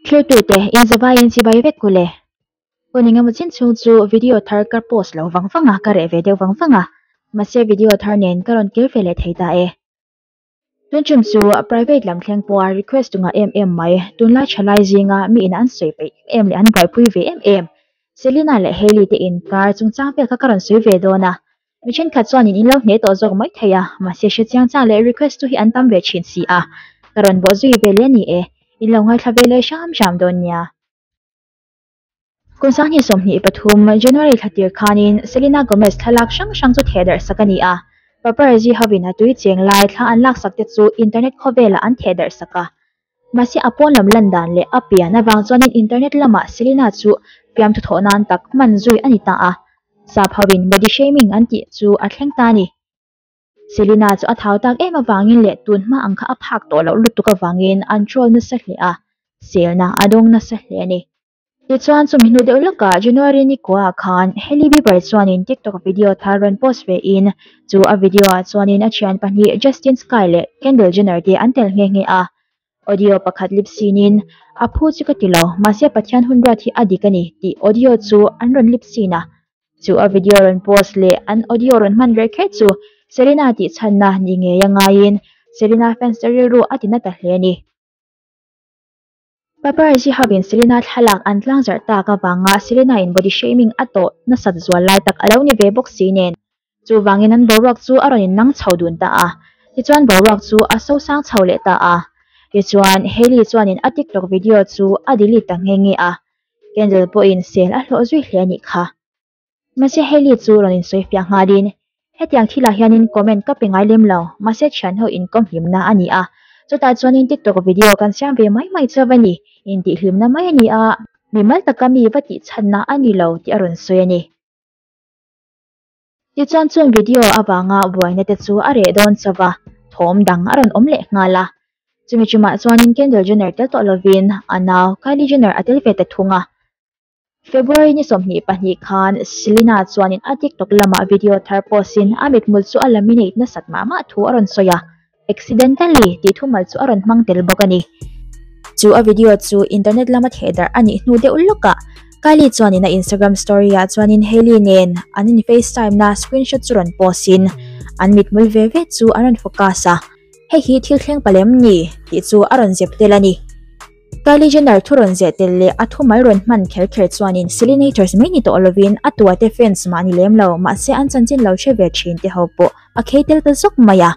Thiltute inzavaiin chibai vek u le. Hun engemaw chin chhung chu video thar ka post lo vang vang a, ka reh ve deuh vang vang a, mahse video thar nen ka rawn kir ve leh thei ta e. Tun ṭum chu private lam thleng pawha request tu ngah em em mai, tunlai thalai zinga mi in an sawi peih em em leh an buaipui ve em em Selena leh Hailey te inkar chungchang vel kha ka rawn sawi ve dawn a, Mi thenkhat chuanin in lo hne tawh zawk mai thei a, mahse hrechiang chang leh request tu hi an tam ve thin si a, ka rawn bawh zui ve leh a ni e, in lo ngaithla ve leh hram hram dawn nia. Kum 2023 January thla tir khanin Selena Gomez thlalak hrang hrang chu theh darh sak a ni a, paparazzi hovin a tui cheng lai thla an laksak te chu internet khawvelah an theh darh sak a, Mahse a pawn lam lan dan leh a pian avang chuanin internet lamah Selena chu fiamthu thawh nan tak hman zui a ni ta a, sap hovin body shaming an tih chu a thleng ta a ni. Selena chu a thau tak em avangin leh tun hma ang kha a phak tawh loh lutuk avangin an troll nasa hle a, selna a dawng nasa hle a ni. Tichuan chumi hnu deuh lawkah January ni kuaah khan Hailey Bieber chuanin TikTok video thar rawn post ve in chu a video ah chuanin a thian pahnih Justin Sky leh Kendall Jenner te an tel nghe nghe a. Audio pakhat lip sin in a phu chu ka ti lo, mahse Pathian hun ruat hi a dik a ni tih audio chu an rawn lip sin a. Chu a video rawn post leh an audio rawn hman reh kher chu Selena tih chhanna ni ngei a ngaiin Selena fans te rilru a ti na ta hle a ni. Paparazzi hovin Selena thlalak an tlangzarh tak avanga Selena in body shaming a tawh nasat zual lai tak a lo ni ve bawk si nen. Chuvangin an boruak chu a rawn innang chho dun ta a, tichuan boruak chu a sosang chho leh ta a. Tichuan Hailey chuanin a TikTok video chu a delete ta nghe nghe a, Kendall pawhin sel a hlawh zui hle a nih kha. Mahse Hailey chu rawn insawi fiah nghalin, Hetiang thilah hianin comment ka pe ngai lem lo, mahse thianho inkawm hlimna a ni a, chutah chuanin TikTok video kan siam ve mai mai chuau a ni, intihhlimna mai a ni a, mimal taka mi va tihchhanna a ni lo tih a rawn sawi a ni. Tichuan chung video avanga buaina te chu a reh dawn chauh a, thawm dang a rawn awm leh nghal a. Chumi chumah chuanin Kendall Jenner tel tawh lovin a nau Kylie Jenner a tel ve ta thung a. February ni 22 khan Selena chuanin a TikTok lamah video thar post-in a mithmul chu a laminate nasat mah mah thu a rawn sawi a, accidentally tih thumal chu a rawn hmang tel bawk a ni. Chu a video chu internet lama thehdarh a nih hnu deuh lawkah Kylie chuanin a Instagram story-ah chuanin Hailey nen an in FaceTime na screenshot chu rawn post-in an mithmul ve ve chu an rawn focus a, hei hi thil thleng palem ni tih chu a rawn zep tel a ni. Kylie Jenner thu rawn zeh tel leh a thumal rawn hman kher kher chuanin Selenators mai ni tawh lovin a tuate fans mah ni lem lo, mahse an chanchin lo hre ve thin te ho pawh a khei tel ta zawk mai a.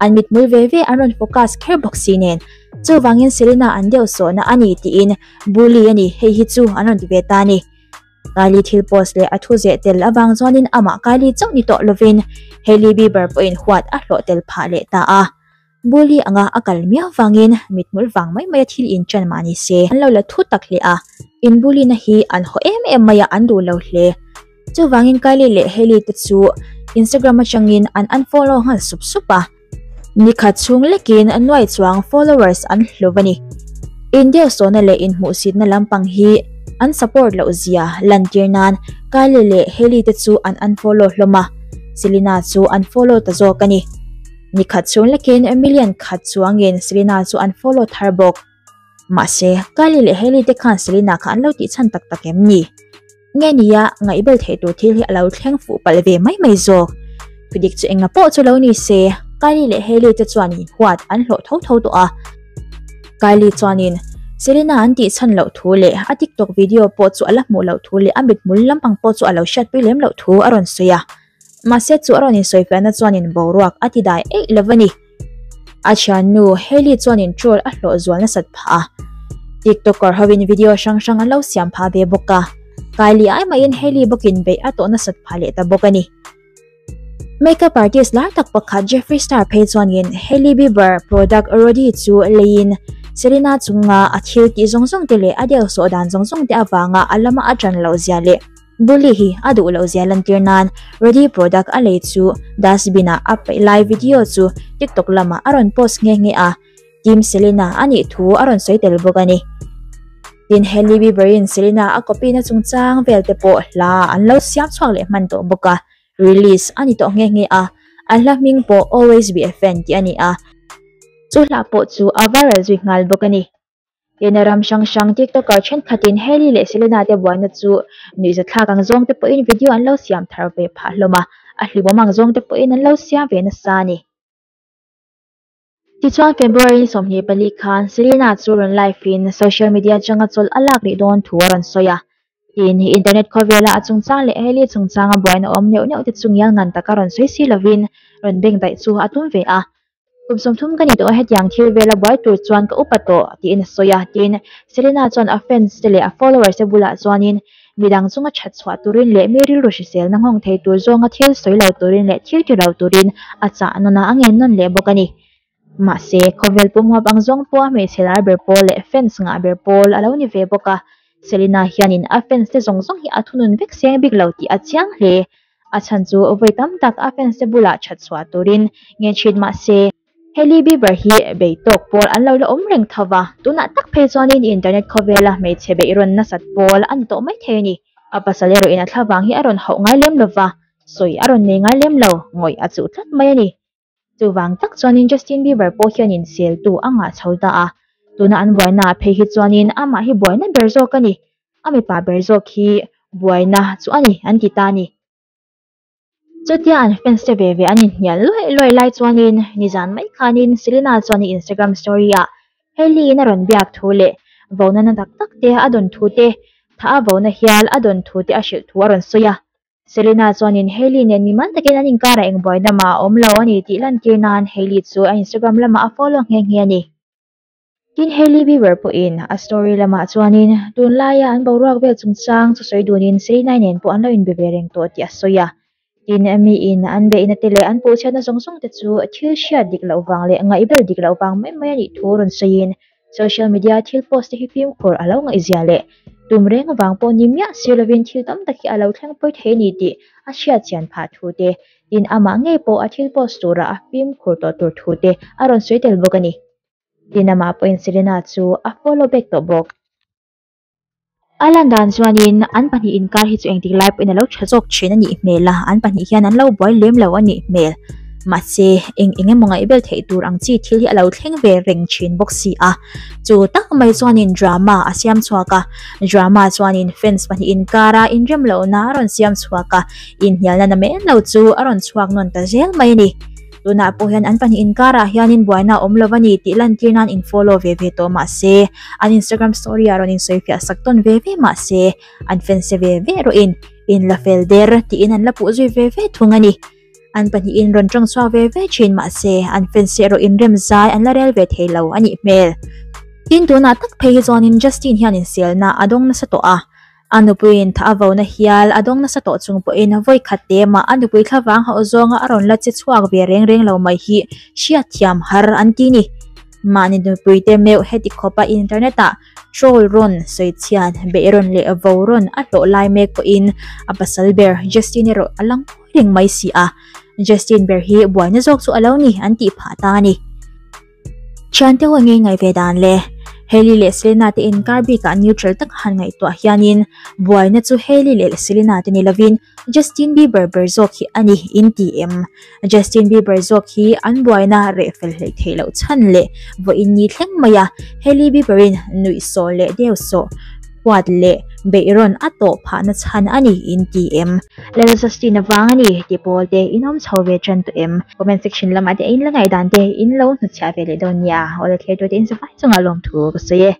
An mithmul ve ve an rawn focus kher bawk si nen, chuvangin Selena an deuh sawhna a ni tiin bully a ni hei hi chu an rawn ti ve ta a ni. Kylie thil post leh a thu zeh tel avang chuanin amah Kylie chauh ni tawh lovin Hailey Bieber pawhin huat a hlawh tel phah leh ta a. Bully anga a kal miau vangin mithmul vang mai maia thil in ṭan mah ni se an lo la thu tak hle a, in bully na hi an haw em em mai a an duh lo hle. Chuvangin Kylie leh Hailey te chu Instagram atangin an unfollow nghal sup sup a, nikhat chhung lekin nuai chuang followers an hluv a ni. In deuhsawhna leh inhmuhsitna lampang hi an support loh zia lantir nan Kylie leh Hailey te chu an unfollow hlawm a, Selena chu an follow ta zawk a ni. Ni khat chhung lekin million khat chuangin Selena chu an follow thar bawk. Mahse, Kylie leh Hailey te khan Selena kha an lo tih chhan tak tak em ni? Nge nia, ngaihbel theih tur thil hi a lo thleng fuh palh ve mai mai zawk. Thudik chu enga pawh chu lo ni se, Kylie leh Hailey te chuanin huat an hlawh tho tho tawh a. Kylie chuanin Selena an tih chhan loh thu leh a TikTok video pawh chu a la hmuh loh thu leh a mithmul lampang pawh chu a lo hriatpui lem loh thu a rawn sawi a. Mahse chu a rawn insawifiahna chuanin boruak a ti dai eih lo a ni. A thiannu Hailey chuanin troll a hlawh zual nasat phah a. TikToker hovin video hrang hrang an lo siam phah ve bawk a. Kylie ai mahin Hailey bawkin beih a tawh nasat phah leh ta bawk a ni. Makeup artist lar tak pakhat Jeffree Star phei chuanin Hailey Bieber product Rodi chu leiin Selena chunga a thil tih zawng zawng te leh a deuhsawh dan zawng zawng te avanga a lama a ṭan loh zia leh Bully hi a duh loh zia lantir nan Ready product a lei chu dustbin ah a paih lai video chu TikTok lamah a rawn post nghe nghe a, Team Selena a nih thu a rawn sawi tel bawk a ni. Tin, Hailey Bieber in Selena a copy na chungchang vel te pawh hla an lo siam chhuak leh hman tawh bawk a, release a ni tawh nghe nghe a, a hla hming pawh Always Be A Fan tih a ni a, chu hla pawh chu a viral zui nghal bawk a ni. Tin, ram hrang hrang TikToker thenkhatin Hailey leh Selena te buaina chu nuihzathlak ang zawng te pawhin video an lo siam thar ve phah hlawm a, a hlimawm ang zawng te pawhin an lo siam ve nasa a ni. Tichuan February ni 24 khan Selena chu rawn live in social media atanga chawlh a lak rih dawn thu a rawn sawi a. Tin, internet khawvela a chungchang leh Hailey chungchanga buaina awm neuh neuh te chu ngial ngan taka rawn sawi si lovin rawn beng daih chu a tum ve a. Kum 30 ka ni tawh a hetiang thil vela buai tur chuan ka upa tawh tiin a sawi a. Tin, Selena chuan a fans te leh a followers te bulah chuanin midang chunga that chhuah turin leh mi rilru hriselna nghawng thei tur zawnga thil sawi lo turin leh thil ti lo turin a chah nawn a, a ngen nawn leh bawk a ni. Mahse, khawvel pum huap ang zawng pawha hmeichhe lar ber pawl leh fans ngah ber pawl a lo ni ve bawk a. Selena hianin a fans te zawng zawng hi a thunun vek seng bik lo tih a chiang hle. A chhan chu vawi tam tak a fans te bulah that chhuah turin ngen thin mah se, Hailey Bieber hi bei tawk pawl an lo la awm reng tho va, tunah tak phei chuanin internet khawvela hmeichhe beih rawn nasat pawl a ni tawh mai thei a ni. A pasal erawhin a thlavang hi a rawn hauh ngai lem lo va, sawi a rawn nei ngai lem lo, ngawih a chuh tlat mai a ni. Chuvang tak chuanin Justin Bieber pawh hianin seltu a ngah chho ta a, tuna an buainaah phei hi chuanin amah hi buaina ber zawk a ni, a mipa ber zawk hi buaina chu a ni an ti ta a ni. Chutia an fans te ve ve an inhnial luaih luaih lai chuanin nizan mai khanin Selena chuan a Instagram story ah Hailey in a rawn biak thu leh vona na tak tak te a dawn thu te, tha a vona hial a dawn thu te a hrilh thu a rawn sawi a. Selena chuanin Hailey nen mimal takin an inkarah eng buaina mah a awm lo a ni tih lantir nan Hailey chu a Instagram lamah a follow nghe nghe a ni. Tin Hailey Bieber pawhin a story lamah chuanin tunlaia an boruak vel chungchang chu sawi dunin Selena nen pawh an lo inbe ve reng tawh tih a sawi a. Tin miin an beihna te leh an puhchhiatna zawng zawng te chu thil hriat dik loh vang leh ngaihbel dik loh vang mai mai a nih thu rawn sawiin social media thil post te hi fimkhur a lo ngaihzia leh tum reng vang pawh ni miah si lovin thil tam tak hi a lo thleng pawi thei a ni tih a hriatchian phah thu te tin amah ngei pawh a thil post turah a fimkhur tawh tur thu te a rawn sawi tel bawk a ni. Tin amah pawhin Selena chu a follow back tawh bawk. A lan dan chuanin an pahnih inkar hi chu engtik lai pawhin a lo tha zawk thin a nih hmel a, an pahnih hian an lo buai lem lo a nih hmel. Mahse, eng eng emaw ngaihbel theih tur ang chi thil hi a lo thleng ve reng thin bawk si a. Chu tak mai chuanin drama a siam chhuak a, drama chuanin fans pahnih inkara inrem lohna a rawn siam chhuak a, inhnialna na men lo chu a rawn chhuak nawn ta zel mai a ni. Tunah pawh hian an pahnih inkarah hianin buaina a awm lo a ni tih lantir nan in follow ve ve tawh mah se, an Instagram story ah rawn insawifiah sak tawn ve ve mah se, an fans ve ve erawhin in la fel der tiin an la puh zui ve ve thung a ni. An pahnihin rawn tawng chhuak ve ve thin mah se, an fans erawh inrem zai an la rel ve thei lo a nih hmel. Tin, tunah tak phei hi chuanin Justin hian inselna a dawng nasa tawh a, A nupuiin tha a vona hial a dawng nasa tawh chung pawhin vawi khat te mah a nupui thlavang hauh zawnga a rawn la che chhuak ve reng reng lo mai hi hriatthiam har an ti ni. Mahni nupui te meuh heti khawpa internet ah troll rawn sawi chhian beih rawn leh vo rawn a hlawh lai mek pawhin a pasal ber Justin erawh a lang pui reng mai si a, Justin ber hi buaina zawk chu a lo ni an tih phah ta a ni. Thiante ho ngei ngaih ve dan le. Hailey leh Selena te inkar bikah neutral taka han ngaihtuah hianin buaina chu Hailey leh Selena te ni lovin Justin Bieber ber zawk hi a ni in ti em? Justin Bieber zawk hi an buaina reh fel hleih theih loh chhan leh vawiin ni thleng maia Hailey Bieber-in nuihsawh leh deuhsawh huat leh beihrawn a tawh phahna chhan a ni in ti em? Lal Justin avang a ni tih pawl te in awm chho ve tan tawh em? Comment section lamah te in la ngaihdan te in lo hnutchhiah ve leh dawn nia. Awle thlir tute in zavai chungah lawmthu ka sawi e.